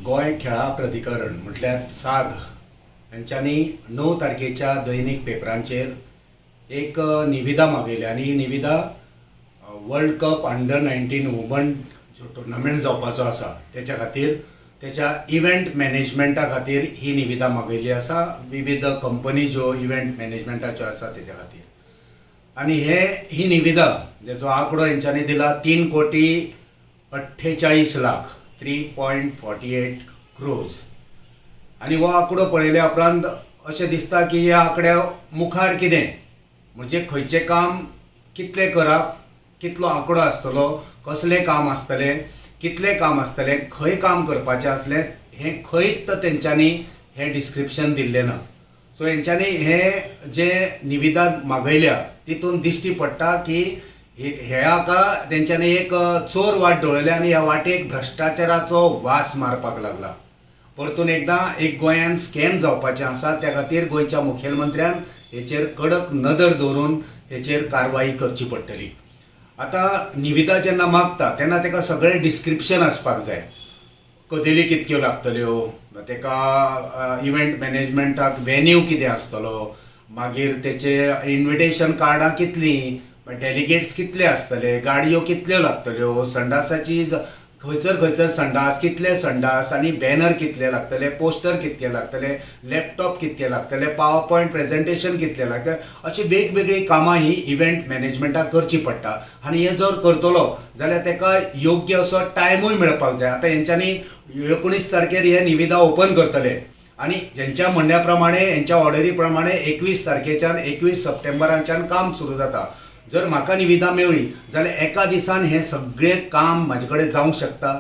गोंय खेळां प्राधिकरण म्हटल्यार साग हेंच्यांनी 9 तारखेच्या दैनीक पेपरांचेर एक निविदा मागयल्या आनी ही निविदा वर्ल्ड कप अंडर 19 वुमन जो टुर्नामेंट जावपाचो आसा तेच्या खातीर, तेच्या इव्हेंट मॅनेजमेंटा खातीर ही निविदा मागयल्ली आसा. विविध कंपनी ज्यो इव्हेंट मॅनेजमेंटाच्यो आसा तेच्या खातीर. आनी हे ही निविदा जेचो आंकडो हेंच्यांनी दिला 3 कोटी 48 लाख, 3.48 crores. आनी हो आंकडो पळयल्या उपरांत अशें दिसता की ह्या आंकड्या मुखार कितें, म्हणजे खंयचें काम कितलें करप, कितलो आंकडो आसतलो, कसलें काम आसतलें, कितलें काम आसतलें, खंय काम करपाचें आसलें, हें खंयच तेंच्यांनी हें डिस्क्रिप्शन दिल्लें ना. सो हेंच्यांनी हे जे निविदा मागयल्या तितून दिश्टी पडटा की हे हाका तेंच्यांनी एक चोर वाट दवरल्या आनी ह्या वाटेक भ्रश्टाचाराचो वास मारपाक लागला. परतून एकदां एक गोंयान स्कॅम जावपाचें आसा. त्या खातीर गोंयच्या मुखेलमंत्र्यान हेचेर कडक नदर दवरून हेचेर कारवाई करची पडटली. आतां निविदा जेन्ना मागता तेन्ना ताका सगळें डिस्क्रिप्शन आसपाक जाय. कदेली कितक्यो लागतल्यो ताका, इव्हेंट मॅनेजमेंटाक वेन्यू कितें आसतलो, मागीर तेचे इन्विटेशन कार्डां कितलीं, डेलिगेट्स कितले आसतले, गाडयो कितल्यो लागतल्यो, संडासाची खंयसर खंयसर संडास, कितले संडास आनी बॅनर कितले लागतले, पोस्टर कितके लागतले, लॅपटॉप कितके लागतले, पावर पॉयंट प्रेजेंटेशन कितले लागतले, अशी वेगवेगळीं कामां ही इव्हेंट मॅनेजमेंटाक करची पडटा. आनी हें जर करतलो जाल्यार ताका योग्य असो टायमूय मेळपाक जाय. आतां हेंच्यांनी 19 तारखेर हे निविदा ओपन करतले आनी हेंच्या म्हणण्या प्रमाणे, हेंच्या ऑर्डरी प्रमाणे 21 तारखेच्यान, 21 सप्टेंबराच्यान काम सुरू जाता. जर म्हाका निविदा मेळ्ळी जाल्यार एका दिसान हें सगळें काम म्हाजे कडेन जावंक शकता?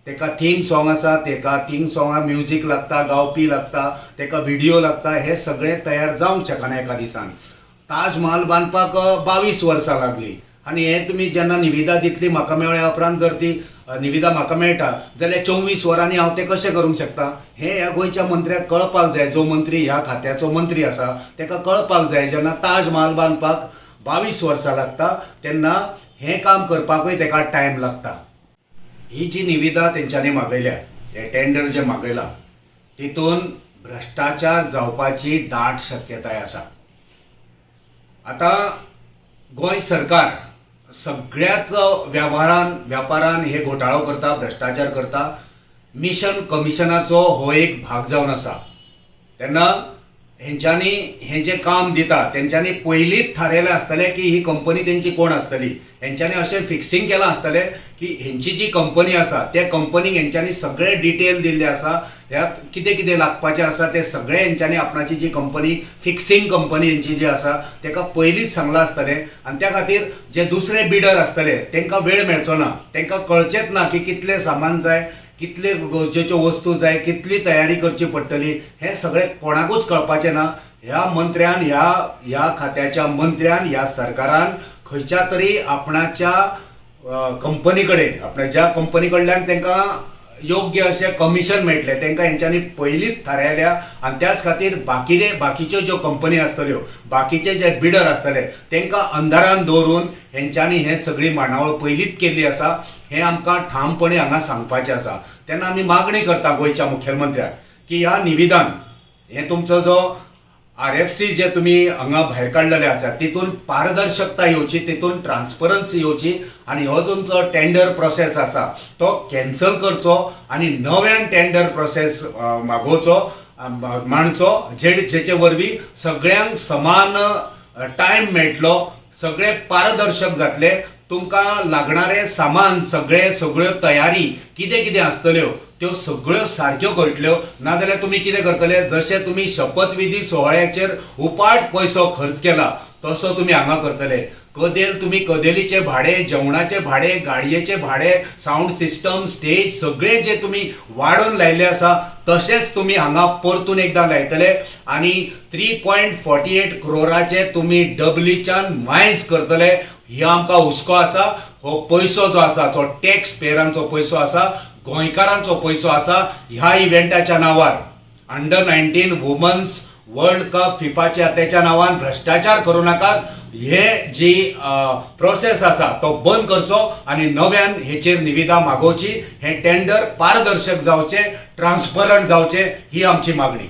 तेका थीम सॉंग आसा, तेका थीम सॉंगा म्युजीक लागता, गावपी लागता, तेका व्हिडियो लागता. हे सगळें तयार जावंक शकना एका दिसान. ताज महाल बांदपाक 22 वर्सां लागली. आनी हे तुमी जेन्ना निविदा दितली, म्हाका मेळ्ळ्या उपरांत जर ती निविदा म्हाका मेळटा जाल्यार 24 वरांनी हांव तें कशें करूंक शकता, हें ह्या गोंयच्या मंत्र्याक कळपाक जाय. जो मंत्री ह्या खात्याचो मंत्री आसा तेका कळपाक जाय, जेन्ना ताज महाल बांदपाक 22 वर्सां लागता तेन्ना हें काम करपाकूय तेका टायम लागता. ही जी निविदा तेंच्यांनी मागयल्या, हे टेंडर जे मागयला, तितून भ्रश्टाचार जावपाची दाट शक्यताय आसा. आतां गोंय सरकार सगळ्याच वेव्हारान, व्यापारान हे घोटाळो करता, भ्रश्टाचार करता. मिशन कमिशनाचो हो एक भाग जावन आसा. तेन्ना हेंच्यांनी हें जें काम दिता तेंच्यांनी पयलींच थारायलें आसतलें की ही कंपनी तेंची कोण आसतली. हेंच्यांनी अशें फिक्सिंग केलां आसतलें की हेंची जी कंपनी आसा त्या कंपनीक हेंच्यांनी सगळे डिटेल दिल्ले आसा. ह्या कितें कितें लागपाचें आसा तें सगळें हेंच्यांनी आपणाची जी कंपनी, फिक्सिंग कंपनी हेंची जी आसा तेका पयलींच सांगलां आसतलें. आनी त्या खातीर जे दुसरे बिडर आसतले तांकां वेळ मेळचो ना. तांकां कळचेंच ना की कितलें सामान जाय, कितले गरजेच्यो वस्तू जाय, कितली तयारी करची पडटली, हें सगळें कोणाकूच कळपाचें ना. ह्या मंत्र्यान, ह्या ह्या खात्याच्या मंत्र्यान, ह्या सरकारान खंयच्या तरी आपणाच्या कंपनी कडेन, आपल्या ज्या कंपनी कडल्यान तांकां योग्य अशें कमिशन मेळटलें, तांकां हेंच्यांनी पयलींच थारायल्या. आनी त्याच खातीर बाकीच्यो ज्यो कंपनी आसतल्यो, बाकीचे जे बिडर आसतले, तांकां अंधारान दवरून हेंच्यांनी हें सगळी मांडावळ पयलींच केल्ली आसा, हें आमकां ठामपणे हांगा सांगपाचें आसा. तेन्ना आमी मागणी करता गोंयच्या मुखेलमंत्र्याक की ह्या निविदान हें तुमचो जो आरएफसी जे तुमी हांगा भायर काडलेले आसा तितून पारदर्शकता येवची, तितून ट्रान्सपरन्सी येवची आनी हो तुमचो टेंडर प्रोसेस आसा तो कॅन्सल करचो आनी नव्यान टेंडर प्रोसेस मागोवचो, मांडचो, जेचे वरवीं सगळ्यांक समान टायम मेळटलो, सगळें पारदर्शक जातलें. तुमकां लागणारें सामान सगळें, सगळ्यो तयारी कितें कितें आसतल्यो त्यो सगळ्यो सारक्यो कळटल्यो. नाजाल्यार तुमी कितें करतले? जशें तुमी शपथविधी सुवाळ्याचेर उपाट पयसो खर्च केला तसो तुमी हांगा करतले. कदेल, तुमी कदेलीचें भाडें, जेवणाचें भाडें, गाडयेचें भाडें, सावंड सिस्टम, स्टेज सगळें जे तुमी वाडोवन लायिल्लें आसा तशेंच तुमी हांगा परतून एकदां लायतले आनी 3.48 क्रोराचे तुमी डबलीच्यान मायज करतले, ही आमकां हुस्को आसा. हो पयसो जो आसा तो टॅक्स पेयरांचो पयसो आसा, गोंयकारांचो पयसो आसा. ह्या इव्हेंटाच्या नांवार, अंडर 19 वुमन्स वर्ल्ड कप फिफाच्या, त्याच्या नांवान भ्रश्टाचार करूं नाकात. हे जी प्रोसेस आसा तो बंद करचो आनी नव्यान हेचेर निविदा मागोवची. हें टेंडर पारदर्शक जावचें, ट्रान्सपरंट जावचें, ही आमची मागणी.